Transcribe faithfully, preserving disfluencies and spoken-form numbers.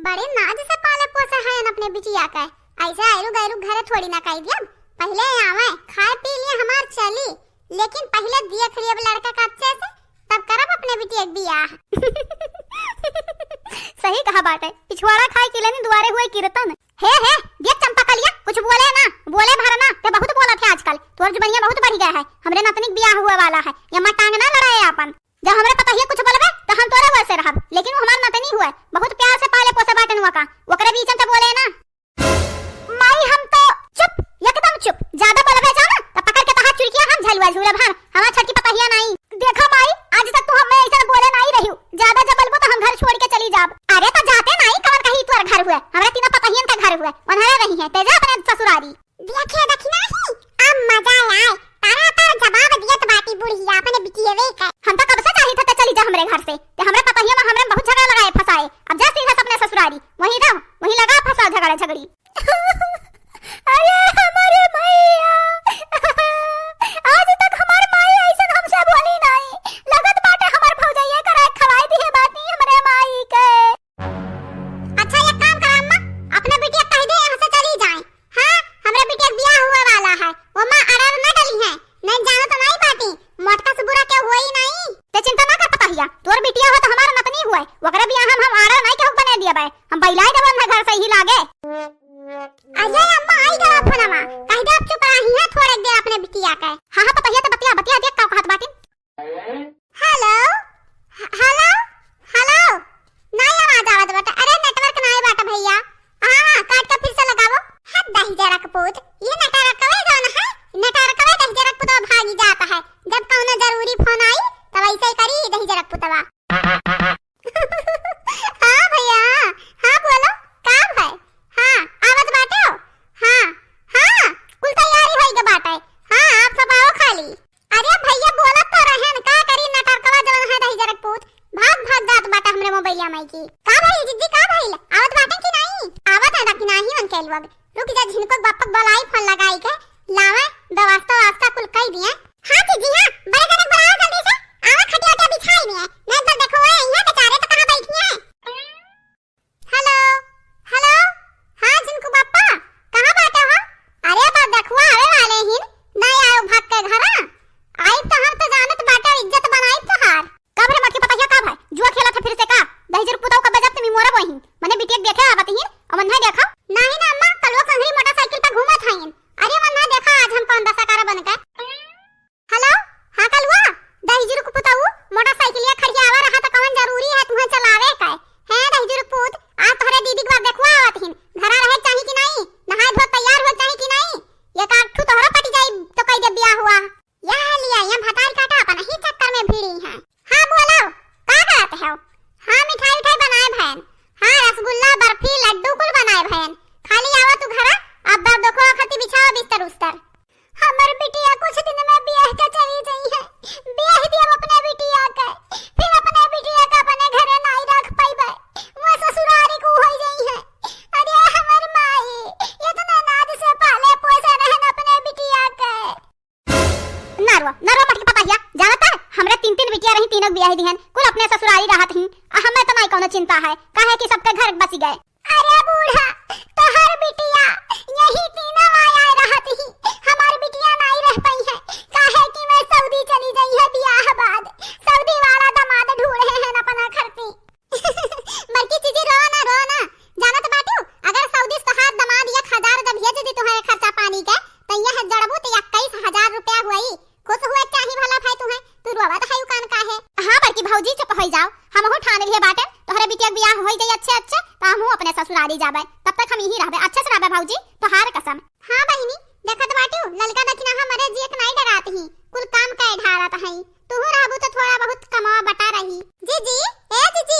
बड़े नाज से पाले पोसे हैं अपने बिटिया के। ऐसे आयरु गैरु घरे थोड़ी ना कई दियब। पहिले आवे, खाए पी लिए हमार चली, लेकिन पहिले देख लिए अब लड़का का अच्छे से, तब करब अपने बिटिया के बियाह। सही कहा बाटे, पिछवाड़ा खाए के लेनी दुआरे हुए कीर्तन। हे, हे, देख चंपा कलिया, कुछ बोले ना, बोले भर ना, ते बहुत बोलत है आजकल, तोर जुबनिया बहुत बढ़ गया है, हमरे नतनी के बियाह हुए वाला है, ये माँ टांग ना लड़ाए आपन। जब हमरे पतहिया कुछ बोलबे, तो हम तोरे वैसे रहब, लेकिन वो हमार नतनी हुए, बहुत प्यार से पाले पोसे बाटन हुआ का, ओकरे बीच में तो बोले ना। माई, हम तो चुप, एकदम चुप। ज्यादा बोलबे जाओ ना, तो पकड़ के तहार चुरकिया हम झलुआ झूलब हम। हमार छटकी पतहिया नाई। देखा माई, आज तक तू हमें ऐसा बोले नाई रही। ज्यादा जब बोलबो तो हम घर छोड़ के चली जाब। अरे तो जाते नाई, कवन कही तोर घर हुए, हमरा तीनों पतहियन का घर हुए, उन्हरे रही है, तेजा अपने ससुरारी। देखे दखिना ही, अब मजा आए। तारा तार जवाब दियत बाटी बुढ़िया अपने बिटियवे के। हम तो कब से चाहित है ते चली जा हमरे घर से। ते हमरे पतहिया में हमरे में बहुत झगड़ा लगाए फंसाए। अब जा सीधा से अपने ससुरारी। वहीं रह, वहीं लगा फंसा झगड़ा झगड़ी। अरे हमारे भैया, आज तक हमार माई ऐसन हमसे बोली नहीं। लगत बाटे हमार भौजैया कराए खवाई दिहे बाटी हमरे माई के। अच्छा, एक काम करा अम्मा, अपने बिटिया कह दे यहाँ से चली जाए। हाँ, हमरे बिटिया के बियाह हुए वाला है, वो माँ आर्डर न डली है, नहीं जानो तो नहीं बाटी, मोटका से बुरा के हुए ही नहीं। ते चिंता ना कर पतहिया, तोर बिटिया हो तो हमार नतनी हुए, ओकरे बियाह हम, हम आर्डर नहीं केहू बने दिया बे, हम बैलाई देबो ना घर से ही लागे। अजय अम्मा आई गवा फोनवा, कह दे अब चुप रही है थोड़े देर अपने बिटिया के। हाँ, हाँ, पतहिया ते बतिया, बतिया देख का कहत बाटी। हेलो, ह-, हेलो, हेलो, नाई आवाज आवत बाटे। अरे नेटवर्क नाई बाटे भैया। हाँ, हाँ, काट के फिर से लगावो। हद दहिजरा के पूत, ये नेटवर्कवे जौन है, नेटवर्कवे दहिजरा के पुतवा भागी जात है। जब कौनो जरूरी फोन आई, तब ऐसे ही करी दहिजरा के पुतवा। हाँ भैया, हाँ बोलो, का भय? हाँ, आवत बाटे हो? हाँ, हाँ, कुल तैयारी होई के बाटे। हाँ, आप सब आओ खाली। अरे भैया, बोलत तो रहेन, का करी, नटरकवा जवन है दहिजरा के पूत, भाग भाग जात बाटे हमरे मोबाइलिया माई की। का भइल जिज्जी, का भइल? आवत बाटे कि नाई? आवत है कि नाई उनके लोग? रुक जा, झिनको बापक बोलाई फोन लगाई के, लावे, व्यवस्था वास्ता कुल कई दिए। हाँ जिज्जी, हाँ, बड़े जने बुलाओ जल्दी से, आवा खटिया उटिया बिछाई दिए, नहीं तो देखो वो यहाँ बेचारे तो कहाँ बैठी हैं। हेलो, हेलो, हाँ झिनको बापा, कहाँ बाटे हो? अरे बा देखुआ आवे वाले हिन, नहीं आयो भाग के घरा, आई तो हम तो जानत बाटे इज्जत बनाई तोहार। का भरे मटकी पतहिया का भाई? जुआ खेलत है फिर से का? दहिजर पुताऊ का बजत तुमी मोरा बहिन। मने बिटिया के देखे आवत ही, अमन है देखा? नाही ना अम्मा, कलुआ संगरी मोटरसाइकिल पे घूमत हईन। अरे मन ना देखा आज हम कौन दशा करा बन के। हेलो, हाँ कलुआ, दहिजर पुताऊ, मोटरसाइकिलिया खड़ियावा रहा तो कौन जरूरी है तुम्हें चलावे का? हैं दहिजर पूत, आज तोहरे दीदी के बाप देखुआ आवत हिन। घरा रहे चाही कि नहीं? नहाए धोए तैयार हुए चाही कि नहीं? ये का ठू तोहरा पटी जाई तो कई दे बिया हुआ। यह लिया, ये भतार काटा अपन ही चक्कर में भिड़ी हैं। हाँ बोलो, का करत हो? हाँ मिठाई उठाई बनाए भयन। हाँ रसगुल्ला, बर्फी, लड्डू कुल बनाए भयन। खाली आवा तू घरा, अब बाप देखो खती बिछावा बिस्तर उस्तर। हमर बिटिया कुछ दिन में बियाह के चली जाई है। बियाह दिया अपने बिटिया के, फिर अपने बिटिया के अपने घरे नाई रख पाइबे। वो ससुरारी को हो जाई है। अरे हमर माई, इतना नाज से पाले पोसे रहन अपने बिटिया के। नरवा, नरवा मटकी पतहिया, जानत है? हमरे तीन तीन बिटिया रही, तीनों बियाह दिहन, कुल अपने ससुरारी रहत ही। आ हमें तो नहीं कौनो चिंता है, काहे कि सबके घर बसी गए। अरे बूढ़ा, तोहर बिटिया यही तीनों आया रहत ही, हमार बिटिया नहीं रह पाई है, काहे कि मैं सऊदी चली गई है बियाह बाद। सऊदी वाला दामाद ढूंढे हैं अपना खर्ची। बड़की जीजी, रो ना, रो ना। जानत बाटू, अगर सऊदी से तोहार दामाद एक हजार जब भेज दी तुम्हारे खर्चा पानी के, तो यह जड़बू तो इक्कीस हजार रुपया हुई। खुश हुए चाही भला भाई तुम्हें, तू रोवत है कान काहे? हाँ बड़की भौजी, चुप हो जाओ, हमहू ठान लिए बाटे, तोहरे बिटिया के बियाह हो जाई अच्छे अच्छे, तो हमहू अपने ससुरारी जाबे, तब तक हम यही रहबे, अच्छे से रहबे भौजी, तोहार कसम। हाँ बहिनी, देखत बाटू, ललका दखिना हमरे जियक नाई डरात ही, कुल काम के ढारत हई। तुहू रहबू तो थोड़ा बहुत कमावा बटा रही। जीजी, ए जीजी,